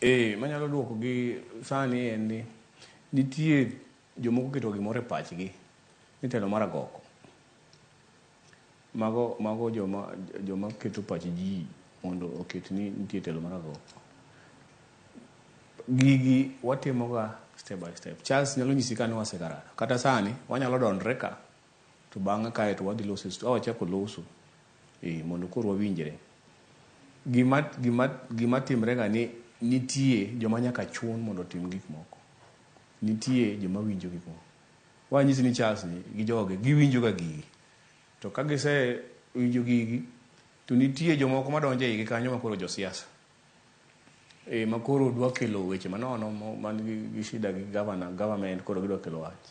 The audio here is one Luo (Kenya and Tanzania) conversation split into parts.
Eh, manyalo duoko gi sani en ni nitie jomoko keto gimoro e pachgi ni telo mar agoko. Mago mago joma joma keto pach ji mondo oket ni nitie telo mar agoko. Gigi watimoga step by step. Charles nyalo nyisi ka ne wasekarado. Kata sani wanyalo dondre ka to bang'e kae to wadhi loso ka wachako loso eh, mondo koro wawinjre. Gima gima gima timre ga ni nitie joma nyaka chun mondo otim gik moko. Nitie joma winjo gik moko. Wanyisi ni Charles ni gi joge giwinjo ga gigi. To ka gise winjo gigi to nitie jomoko madonjo e igi kanyo ma koro josiasa. E, ma koro dwa kelo weche manono man gi, gi shida gi governor, government koro gidwa kelo wach.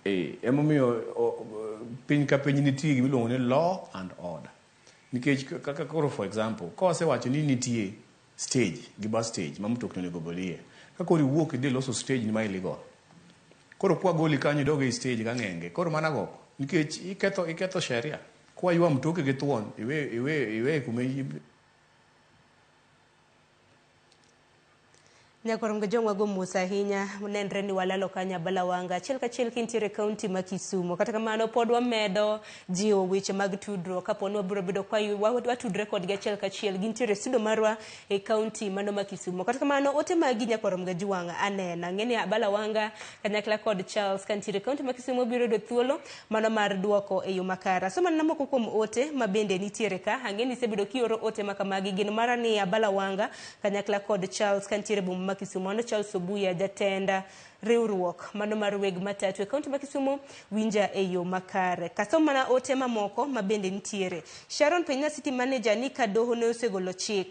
E, emomiyo piny ka piny nitie gima iluongo ni law and order. Nikech kaka koro for example, ka wasewacho ni nitie stage gi bus stage ma mtokni onego bedie. Ka koro iwuok idhi loso stage ni ma illegal. Koro kwa goli kanyo idog e stage ka ng'enge. Koro mana goko. Nikech iketho iketho sheria. Kwa ywa mtoki gi thuon iwe iwe iwe kuma Nyakwar Mgajong wago mos ahinya nenre ni walalo kanyo Abala Wanga achiel kachiel kintiere e kaunti ma Kisumu. Kata kamano pod wamedo jiwo weche mag tudruok kapo ni wabiro bedo kwa watudre kodgi achiel kachiel gintiere e studio marwa e kaunti mano ma Kisumu. Kata kamano ote magi Nyakwar Mgajwang' aneno ang'e ni Abala Wanga kanyakla kod Charles kantiere e kaunti ma Kisumu biro yudo thuolo mano mar duoko e yo makare. Asomo mana moko kuom ote ma bende nitiere ka ang'e ni isebedo kioro ote ma kamagi gin mara ni Abala Wanga kanyakla kod Charles kantiere boma ma Kisumu. Mano Charles Obuya jatend riwruok mano mar weg matatu e kaunti ma Kisumu winja e yo makare. Kasom mana ote mamoko ma bende nitiere. Sharon Penya City Manager ni ka doho ne osegolo chik.